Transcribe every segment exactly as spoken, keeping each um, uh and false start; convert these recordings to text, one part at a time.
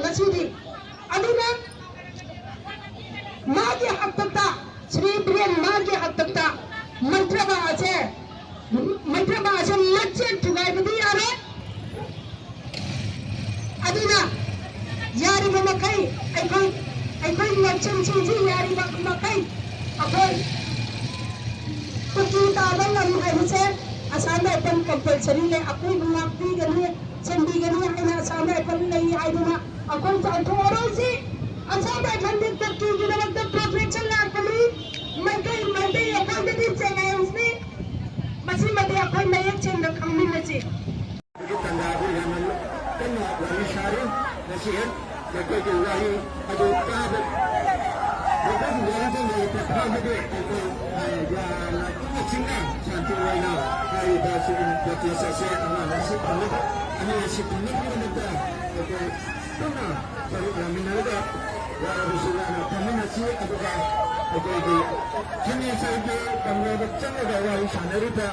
ꯑꯁꯤꯗꯤ ꯑꯗꯨꯅ ꯃꯥꯒꯤ ꯍꯥꯛꯇꯛꯇ, ꯁ꯭ꯔꯤ ꯕꯤꯔꯦꯟ ꯃꯥꯒꯤ ꯍꯥꯛꯇꯛꯇ ꯃꯩꯇ꯭ꯔꯕ ꯑꯁꯦ, ꯃꯩꯇ꯭ꯔꯕ ꯑꯁꯦ ꯃꯆꯦꯠ ꯊꯨꯒꯥꯏꯕꯗꯤ ꯌꯥꯔꯣꯏ꯫ ꯑꯗꯨꯅ ꯌꯥꯔꯤꯕ ꯃꯈꯩ ꯑꯩꯈꯣꯏ, ꯑꯩꯈꯣꯏ ꯅꯦꯁꯟꯁꯤꯡꯁꯤ ꯌꯥꯔꯤꯕ ꯃꯈꯩ ꯑꯩꯈꯣꯏ ꯀꯨꯀꯤ ꯇꯥꯕ ꯉꯝ ꯍꯥꯏꯕꯁꯦ ꯑꯁꯥꯝ ꯔꯥꯏꯐꯜ ꯀꯝꯄꯜꯁꯔꯤ ꯂꯩ꯫ ꯑꯩꯈꯣꯏꯕꯨ ꯉꯥꯛꯄꯤꯒꯅꯤ, ꯁꯦꯝꯕꯤꯒꯅꯤ ꯍꯥꯏꯅ ꯑꯁꯥꯝ ꯔꯥꯏꯐꯜ ꯂꯩ ꯍꯥꯏꯗꯨꯅ ꯑꯩꯈꯣꯏ ꯆꯥꯎꯊꯣꯛꯑꯔꯣꯏꯁꯤ꯫ ꯑꯁꯥꯝ ꯔꯥꯏꯐꯜꯗꯤ ꯀꯨꯀꯤꯒꯤꯗꯃꯛꯇ ꯄ꯭ꯔꯣꯇꯦꯛꯁꯟ ꯂꯥꯛꯄꯅꯤ꯫ ꯃꯩꯇꯩ, ꯃꯩꯇꯩ ꯑꯩꯈꯣꯏꯗꯗꯤ ꯆꯦꯂꯦꯟꯖꯅꯤ꯫ ꯃꯁꯤꯃꯗꯤ ꯑꯩꯈꯣꯏ ꯃꯌꯦꯛ ꯁꯦꯡꯅ ꯈꯪꯃꯤꯟꯅꯁꯤ꯫ ꯑꯗꯨꯒꯤ ꯇꯥꯟꯖꯥꯗꯨ ꯌꯥꯝꯅ ꯀꯟꯅ ꯋꯥꯔꯤ ꯁꯥꯔꯤ꯫ ꯉꯁꯤ ꯍꯦꯛ ꯃꯈꯣꯏꯒꯤ ꯋꯥꯔꯤ ꯑꯗꯨ ꯇꯥꯕ, ꯃꯈꯣꯏꯒꯤ ꯋꯥꯔꯤꯗ ꯂꯩꯔꯤꯕ ꯐꯥꯎꯕꯗꯤ ꯑꯩꯈꯣꯏ, ꯑ, ꯌꯥꯝꯅ ꯏꯪꯅ ꯆꯤꯛꯅ ꯁꯥꯟꯇꯤ ꯑꯣꯏꯅ ꯍꯥꯏꯔꯤꯕ ꯁꯤꯒꯤ ꯄ꯭ꯔꯣꯇꯦꯁ ꯑꯁꯤ ꯑꯃ ꯑꯁꯤ ꯐꯪꯅꯕ, ꯑꯅꯤ ꯑꯁꯤ ꯐꯪꯅꯕꯒꯤꯗꯃꯛꯇ ꯑꯩꯈꯣꯏ ꯄꯨꯟꯅ ꯁꯔꯨꯛ ꯌꯥꯃꯤꯟꯅꯔꯒ ꯋꯥꯔꯕꯁꯨ ꯋꯥꯅ ꯐꯝꯃꯤꯟꯅꯁꯤ꯫ ꯑꯗꯨꯒ ꯑꯩꯈꯣꯏꯒꯤ ꯁꯤꯒꯅꯦꯆꯔꯒꯤ ꯄꯥꯝꯕꯩꯗ ꯆꯪꯂꯒ ꯋꯥꯔꯤ ꯁꯥꯟꯅꯔꯤꯕ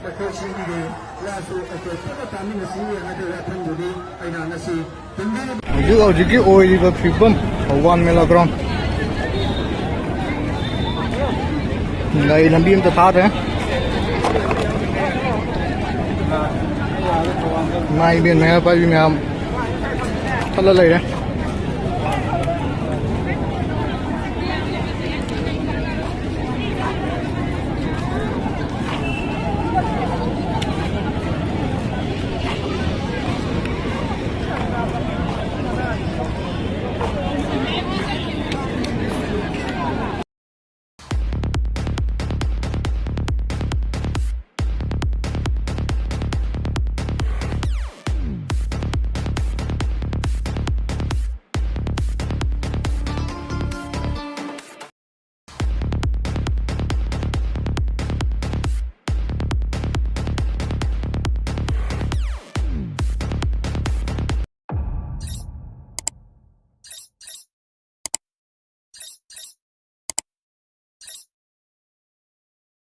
ꯃꯈꯣꯏꯁꯤꯡꯒꯤ ꯋꯥꯁꯨ ꯑꯩꯈꯣꯏ ꯄꯨꯟꯅ ꯇꯥꯃꯤꯟꯅꯁꯤ ꯍꯥꯏꯕ ꯋꯥꯐꯝꯗꯨꯅꯤ ꯑꯩꯅ ꯉꯁꯤ ꯇꯝꯕꯤꯔꯤꯕ꯫ ꯍꯧꯖꯤꯛ ꯍꯧꯖꯤꯛꯀꯤ ꯑꯣꯏꯔꯤꯕ ꯐꯤꯕꯝ ꯊꯧꯕꯥꯜ ꯃꯦꯂꯥ ꯒ꯭ꯔꯥꯎꯟ꯫ ꯒꯥꯔꯤ ꯂꯝꯕꯤ ꯑꯝꯇ ꯊꯥꯗ꯭ꯔꯦ꯫ ꯏꯃꯥ ꯏꯕꯦꯟ ꯃꯌꯥꯝ ꯄꯥꯏꯕꯤ ꯃꯌꯥꯝ ꯈꯜꯂ ꯂꯩꯔꯦ꯫